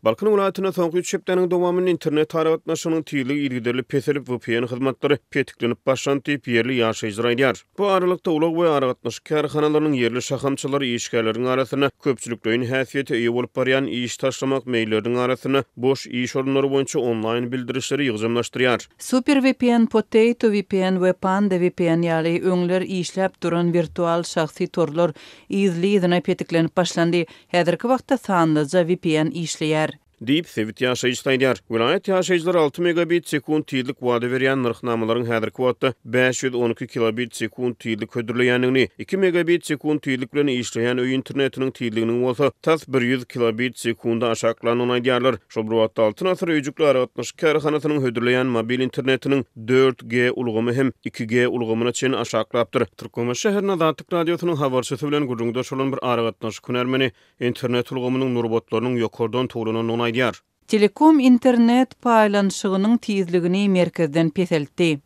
Balkan welaýatynda soňky üç hepdäniň dowamynda internet aragatnaşygynyň tizligi yzygiderli peselip, vpn hyzmatlary petiklenip başlandy diýip, ýerli ýaşaýjylar aýdýar. Bu aralykda, ulag we aragatnaşyk kärhanalarynyň ýerli şahamçalary işgärleriň arasynda köpçülikleýin häsiýete eýe bolup barýan iş taşlamak meýilleriniň arasynda boş iş orunlary boýunça onlaýn bildirişleri ýygjamlaşdyrýar. SuperVPN, Potato VPN we Panda VPN ýaly öňler işläp duran wirtual şahsy torlar yzly-yzyna petiklenip başlandy. Häzirki wagtda sanlyja vpn işleýär. Diýip, sebit ýaşaýjysy aýdýar. Welaýat ýaşaýjylary alty megabit sekunt tizlik wada berýän nyrhnamalaryň häzirki wagtda 512 kilobit sekunt tizlik hödürleýändigini, iki megabit sekunt tizlik bilen işleýän öý internetiniň tizliginiň bolsa tas 100 kilobit sekunda aşaklandygyny aýdýarlar. Şol bir wagtda, Altyn asyr öýjükli aragatnaşyk kärhanasynyň hödürleýän mobil internetiniň 4G ulgamy hem 2G ulgamyna çenli aşaklapdyr. Türkmenbaşy şäherinde Azatlyk Radiosynyň habarçysy bilen gürrüňdeş bolan bir aragatnaşyk hünärmeni internet ulgamynyň nurbatlarynyň ýokardan towlanandygyny aýdýar. Telekom internet paýlanyşygynyň tizligini merkezden peseltdi.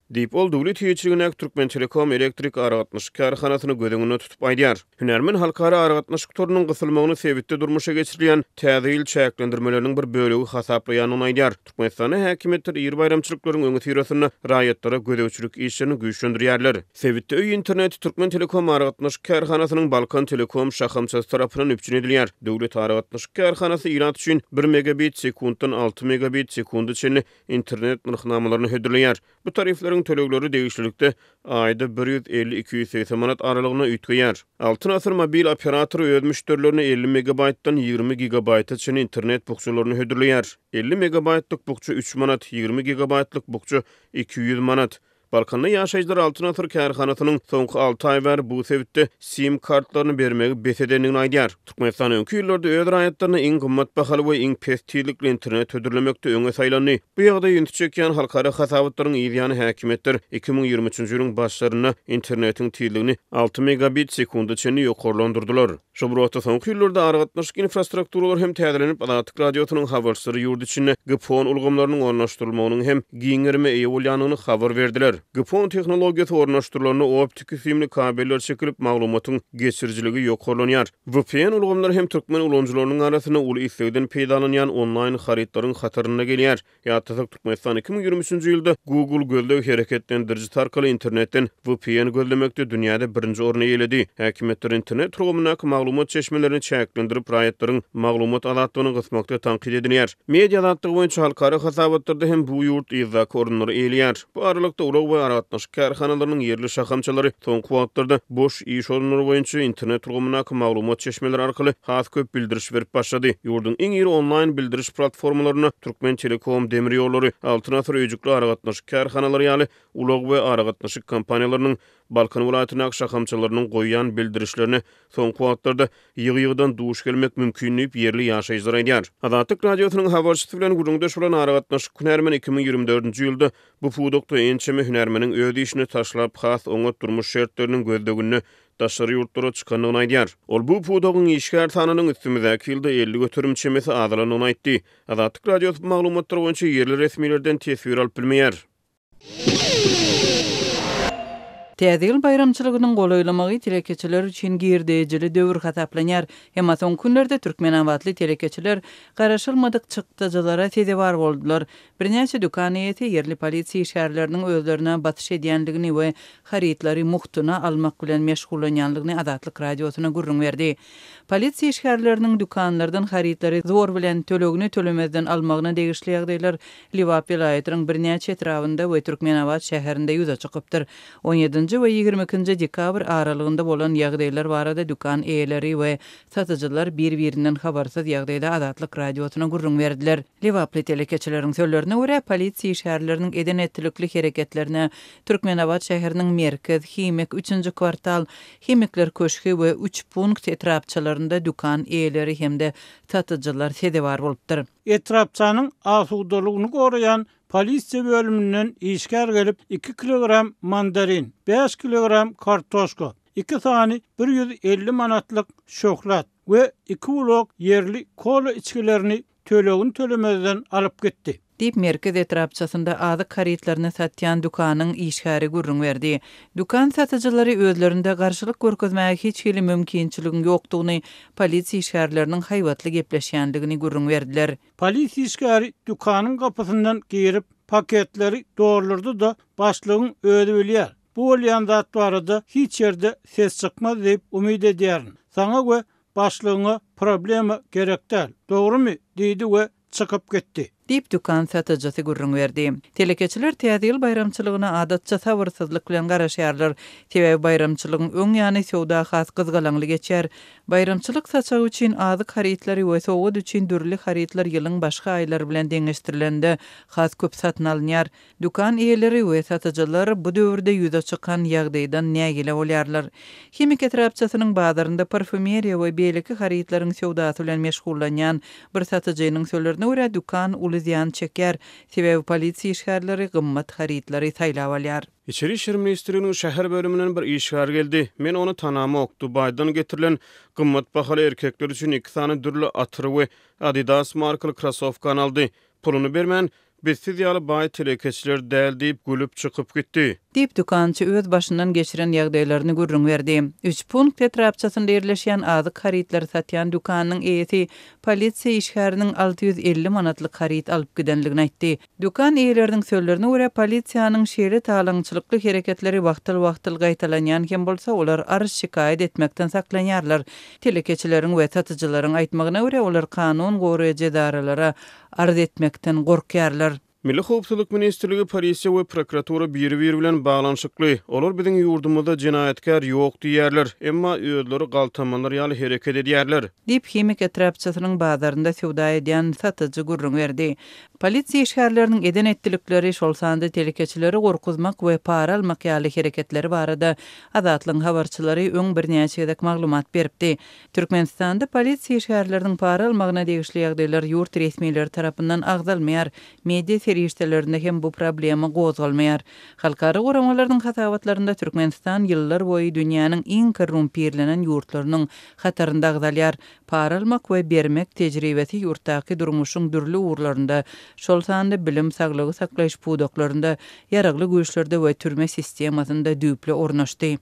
Diýip, ol döwlet eýeçiligindäki Türkmentelekom elektrik aragatnaşyk kärhanasyny göz öňünde tutup aýdýar. Hünärmen halkara aragatnaşyk torunyň gysylmagyny sebitde durmuşa geçirilýän Täze ýyl çäklendirmeleriniň bir bölegi hasaplaýandygyny aýdýar. Türkmenistanda häkimiýetler iri baýramçylyklaryň öňüsyrasynda raýatlara gözegçilik işlerini güýçlendirýärler. Sebitde öý interneti Türkmentelekom aragatnaşyk kärhanasynyň Balkan Telekom şahamçasy tarapyndan üpjün edilýär. Döwlet aragatnaşyk kärhanasy ilat üçin bir megabit sekuntdan alty megabit sekunda çenli internet nyrhnamalaryny hödürleýär. Bu tarifleriň tölegleri degişlilikde aýda 150, 280 manat aralygynda üýtgeýär. Altyn Asyr mobil operatory öz müşderilerine 50 megabaýtdan 20 gigabaýta çenli internet bukjalaryny hödürleýär. 50 megabaýtlyk bukja üç manat, 20 gigabaýtlyk bukja 200 manat. Balkanda ýaşaýjylar Altyn Asyr kärhanasynyň soňky alty aý bäri bu sebitde sim kartlaryny bermegi bes edendigini aýdýar. Türkmenistan öňki ýyllarda öz raýatlaryna iň gymmat bahaly we iň pes tizlikli internet hödürlemekde öňe saýlandy. Bu ýagdaýa ünsi çekýän halkara hasabatlaryň yzýany häkimiýetler 2023-nji ýylyň başlarynda internetiň tizligini alty megabit sekunda çenli ýokarlandyrdylar. Şol bir wagtda, soňky ýyllarda aragatnaşyk infrastrukturalary hem täzelenip, Azatlyk Radiosynyň habarçylary ýurt içinde GPON ulgamlarynyň ornaşdyrylmagynyň hem giň gerime eýe bolýandygyny habar berdiler. GPON tehnologiýasy ornaşdyrylanda optiki süýümli kabeller çekilip, maglumatyň geçirijiligi ýokarlanýar. VPN ulgamlary hem türkmen ulanyjylarynyň arasynda uly islegden peýdalanýan onlaýn harytlaryň hatarynda gelýär. Ýatlasak, Türkmenistan 2023-nji ýylda Google gözleg hereketlendirijisi arkaly internetden VPN gözlemekde dünýäde birinji orny eýeledi. Häkimiýetler internet ulgamyndaky maglumat çeşmelerini çäklendirip, raýatlaryň maglumat azatlygyny gysmakda tankyt edilýär. Media azatlygy boýunça halkara hasabatlarda hem bu ýurt yzdaky orunlary eýeleýär. Bu aralykda, ulag we aragatnaşyk kärhanalarynyň ýerli şahamçalary soňky wagtlarda boş iş orunlary boýunça internet ulgamyndaky maglumat çeşmeleri arkaly has köp bildiriş berip başlady. Ýurduň iň iri onlaýn bildiriş platformalarynda Türkmentelekom, Demir ýollary, Altyn asyr öýjükli aragatnaşyk kärhanalary ýaly ulag we aragatnaşyk kompaniýalarynyň Balkan welaýatyndaky şahamçalarynyň goýýan bildirişlerine soňky wagtlarda ýygy-ýygydan duş gelmek mümkin diýip, ýerli ýaşaýjylar aýdýar. Azatlyk Radiosynyň habarçysy bilen gürrüňdeş bolan aragatnaşyk hünärmeni 2024-nji ýylda bu pudakda ençeme hünärmeniň öz işini taşlap, has oňat durmuş şertleriniň gözleginde daşary ýurtlara çykandygyny aýdýar. Ol bu pudagyň işgär sanynyň üstümizdäki ýylda 50% çemesi azalandygyny aýtdy. Azatlyk Radiosy bu maglumatlar boýunça ýerli resmilerden teswir alyp bilmeýär. Täze ýyl baýramçylygynyň golaýlamagy telekeçiler üçin girdejili döwür hasaplanýar. Emma soňky günlerde türkmenabatly telekeçiler garaşylmadyk çykdajylara sezewar boldular. Birnäçe dükan eýesi ýerli polisiýa işgärleriniň özlerine basyş edýändigini we harytlary mugtuna almak bilen meşgullanýandygyny Azatlyk Radiosyna gürrüň berdi. Polisiýa işgärleriniň dükanlardan harytlary zor bilen, tölegini tölemezden almagyna degişli ýagdaýlar Lebap welaýatynyň birnäçe etrabynda we Türkmenabat şäherinde ýüze çykypdyr. On ýedinji we 22 nji dekabr aralygynda bolan ýagdaýlar barada dükan eýeleri we satyjylar bir-birinden habarsyz ýagdaýda Azatlyk Radiosyna gürrüň berdiler. Lebaply telekeçileriň sözlerine görä, polisiýa işgärleriniň eden-etdilikli hereketlerine Türkmenabat şäheriniň Merkez, Himik, Üçünji kwartal, Himikler köşgi we Üç punkt etrapçalarynda dükan eýeleri hem-de satyjylar sezewar bolupdyr. Etrapçanyň asudalygyny goraýan polisiýa bölüminden işgär gelip, iki kilogram mandarin, bäş kilogram kartoşka, iki sany 150 manatlyk şöhlat we iki ulak ýerli kola içgilerini tölegini tölemezden alyp gitdi. Diýip, merkez etrapçasynda azyk harytlaryny satýan dükanyň işgäri gürrüň berdi. Dükan satyjylary özlerinde garşylyk görkezmäge hiç hili mümkinçiligiň ýokdugyny, polisiýa işgärleriniň haýbatly gepleşýändigini gürrüň berdiler. Polisiýa işgäri dükanyň gapysyndan girip, paketleri doldurdy-da, başlygyň özi bilýär, bu bolýan zat barada hiç ýerde ses çykmaz diýip umyt edýärin. Saňa we başlygyňa problema gerek däl, dogrumy? diýdi we çykyp gitdi. Diýip, dükan satyjysy gürrüň berdi. Telekeçiler Täze ýyl baýramçylygyna adatça sabyrsyzlyk bilen garaşýarlar. Sebäbi baýramçylygyň öň ýany söwda has gyzgalaňly geçýär. Baýramçylyk saçagy üçin azyk harytlary we sowgat üçin dürli harytlar ýylyň başga aýlary bilen deňeşdirilende has köp satyn alynýar. Dükan eýeleri we satyjylar bu döwürde ýüze çykan ýagdaýdan nägile bolýarlar. Himik etrapçasynyň bazarynda parfýumeriýa we beýleki harytlaryň söwdasy bilen meşgullanýan bir satyjynyň sözlerine görä, dükan uly zyýan çekýär, sebäbi polisiýa işgärleri gymmat harytlary saýlap alýar. Içeri işler ministrliginiň şäher bölüminden bir işgär geldi. Men ony tanamok. Dubaýdan getirilen gymmat bahaly erkekler üçin iki sany dürli atyry we Adidas markaly krossowkany aldy. Puluny bermän, Biz siz ýaly baý telekeçiler däl diýip, gülüp çykyp gitdi. Diýip, dükançy öz başyndan geçiren ýagdaýlaryny gürrüň berdi. Üç punkt etrapçasynda ýerleşýän azyk harytlary satýan dükanynyň eýesi polisiýa işgäriniň 650 manatlyk haryt alyp gidenligini aýtdy. Dükan eýeleriniň sözlerine görä, polisiýanyň şeýle talaňçylykly hereketleri wagtal-wagtal gaýtalanýan hem bolsa, olar arz-şikaýat etmekden saklanýarlar. Telekeçileriň we satyjylaryň aýtmagyna görä, olar kanun goraýjy edaralara arz etmekden gorkýarlar. Milli howpsuzlyk ministrligi, polisiýa we prokuratura biri-biri bilen baglanyşykly. Olar biziň ýurdumyzda jenaýatkär ýok diýýärler, emma özleri galtamanlar ýaly hereket edýärler. Diýip, Himik etrapçasynyň bazarynda söwda edýän satyjy gürrüň berdi. Polisiýa işgärleriniň eden-etdilikleri, şol sanda telekeçileri gorkuzmak we para almak ýaly hereketleri barada Azatlygyň habarçylary öň birnäçe gezek maglumat beripdi. Türkmenistanda polisiýa işgärleriniň para almagyna degişli ýagdaýlar ýurt resmileri tarapyndan agzalmaýar, media serişdelerinde hem bu problema gozgalmaýar. Halkara guramalarynyň hasabatlarynda Türkmenistan ýyllar boýy dünýäniň iň korrumpirlenen ýurtlarynyň hatarynda agzalýar. Para almak we bermek tejribesi ýurtdaky durmuşyň dürli ugurlarynda, şol sanda bilim, saglygy saklaýyş pudaklarynda, ýaragly güýçlerde we türme sistemasynda düýpli ornaşdy.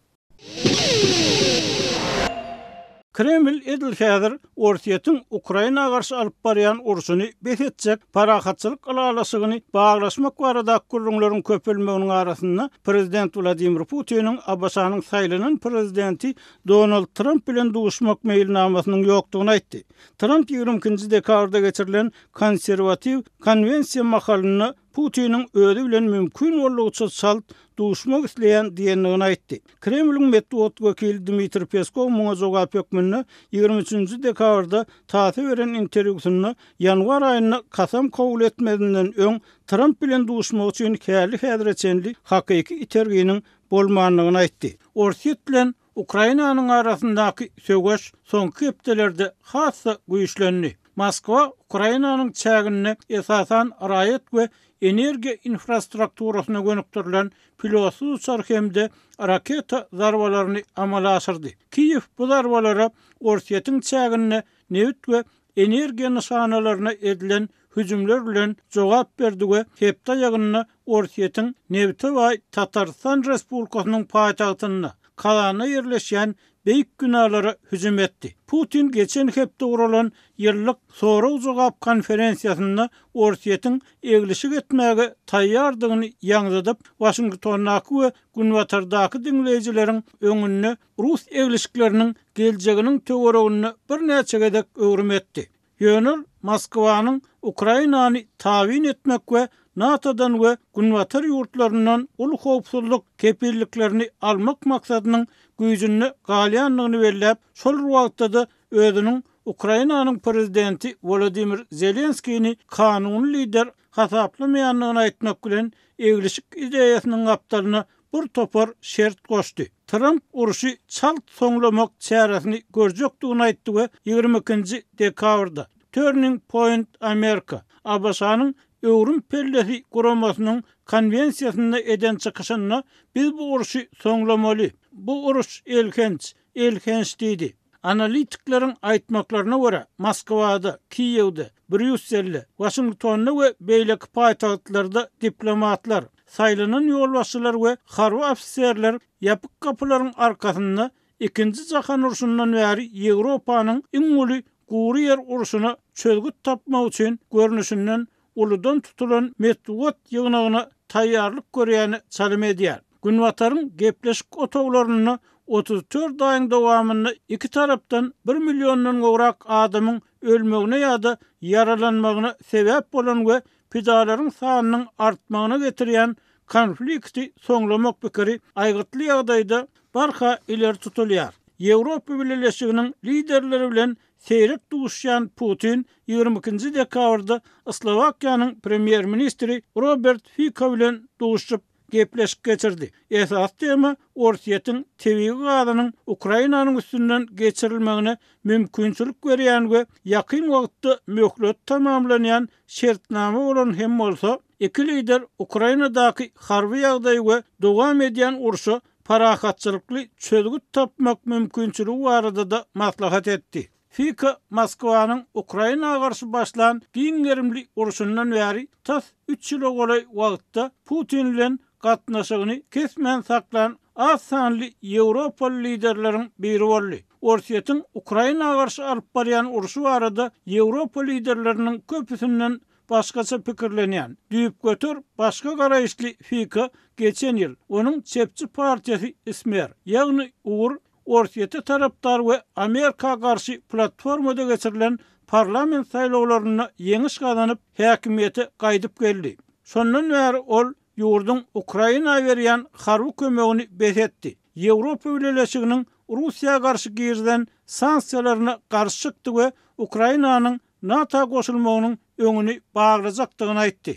Kreml edil häzir Orsýetiň Ukraina garşy alyp barýan urşuny bes etjek parahatçylyk ylalaşygyny baglaşmak baradaky gürrüňleriň köpelmeginiň arasynda prezident Wladimir Putiniň ABŞ-nyň saýlanan prezidenti Donald Tramp bilen duşmak meýilnamasynyň ýokdugyny aýtdy. Tramp 22-nji dekabrda geçirilen konserwatiw konwensiýa mahalynda Putiniň özi bilen mümkin boldugyça çalt duşmak isleýän diýendigini aýtdy. Kremliň metbugat wekili Dmitriý Peskow muňa jogap hökmünde 23-nji dekabrda TASS-a beren interwýusynda ýanwar aýynda kasam kabul etmezinden öň Tramp bilen duşmak üçin häli-häzire çenli hakyky iterginiň bolmandygyny aýtdy. Orsýet bilen Ukrainanyň arasyndaky söweş soňky hepdelerde has-da güýçlendi. Moskwa Ukrainanyň çäginde esasan raýat we energiýa infrastrukturasyna gönükdirilen pilotsyz uçar hem-de raketa zarbalaryny amala aşyrdy. Kiýew bu zarbalara Orsýetiň çäginde nebit we energiýa nyşanalaryna edilen hüjümler bilen jogap berdi we hepde aýagynda Orsýetiň nebite baý Tatarystan Respublikasynyň paýtagtynda, Kazanda ýerleşýän beýik binalara hüjüm etdi. Putin geçen hepde guralan ýyllyk sorag-jogap konferensiýasynda Orsýetiň eglişik etmäge taýýardygyny ýaňzydyp, Waşingtondaky we Günbatardaky diňleýjileriň öňünde rus eglişikleriniň geljeginiň töwereginde birnäçe gezek öwrüm etdi. Ýöne ol Moskwanyň Ukrainany tabyn etmek we NATO-dan we Günbatar ýurtlaryndan uly howpsuzlyk kepilliklerini almak maksadynyň güýjünde galýandygyny belläp, şol bir wagtda-da özüniň Ukrainanyň prezidenti Wolodymyr Zelenskini kanuny lider hasaplamaýandygyny aýtmak bilen, eglişik ideýasynyň gapdalyna bir topar şert goşdy. Tramp urşy çalt soňlamak çäresini görjekdigini aýtdy we 22-nji dekabrda Turning Point America, ABŞ-nyň Öwrüm pellesi guramasynyň konwensiýasynda eden çykyşynda Biz bu urşy soňlamaly. Bu uruş elhenç, elhenç diýdi. Analitikleriň aýtmaklaryna görä, Moskwada, Kiýewde, Brýusselde, Waşingtonda we beýleki paýtagtlarda diplomatlar, saýlanan ýolbaşçylar we harby ofiserler ýapyk gapylaryň arkasynda Ikinji jahan urşundan bäri Ýewropanyň iň uly gury ýer urşuna çözgüt tapmak üçin görnüşinden uludan tutulan metbugat ýygnagyna taýýarlyk görýäne çalym edýär. Günbataryň gepleşik otaglarynda 34 aýyň dowamynda iki tarapdan bir milliondan gowrak adamyň ölmegine ýa-da ýaralanmagyna sebäp bolan we pidalaryň sanynyň artmagyna getirýän konflikti soňlamak pikiri aýgytly ýagdaýda barha ileri tutulýar. Ýewropa Bileleşiginiň liderleri bilen seýrek duşýan Putin 22-nji dekabrda Slowakiýanyň premýer-ministri Robert Fiko bilen duşuşyp, gepleşik geçirdi. Esasy tema Orsýetiň tebigy gazynyň Ukrainanyň üstünden geçirilmegine mümkinçilik berýän we ýakyn wagtda möhleti tamamlanýan şertnama bolan hem bolsa, iki lider Ukrainadaky harby ýagdaý we dowam edýän urşa parahatçylykly çözgüt tapmak mümkinçiligi barada-da maslahat etdi. Fiko Moskwanyň Ukraina garşy başlan giň gerimli urşundan bäri tas üç ýyla golaý wagtda Putin bilen gatnaşygyny kesmän saklan az sanly ýewropaly liderleriň biri boldy. Orsýetiň Ukraina garşy alyp barýan urşy barada ýewropa liderleriniň köpüsinden başgaça pikirlenýän, düýpgöter başga garaýyşly Fiko geçen ýyl onuň çepçi partiýasy Smer, ýagny Ugur Orsýete tarapdar we Amerika garşy platformada geçirilen parlament saýlawlarynda ýeňiş gazanyp, häkimiýete gaýdyp geldi. Şondan bäri ol ýurduň Ukraina berýän harby kömegini bes etdi, Ýewropa Bileleşiginiň Russiýa garşy girizen sanksiýalaryna garşy çykdy we Ukrainanyň NATO goşulmagynyň öňüni baglajakdygyny aýtdy.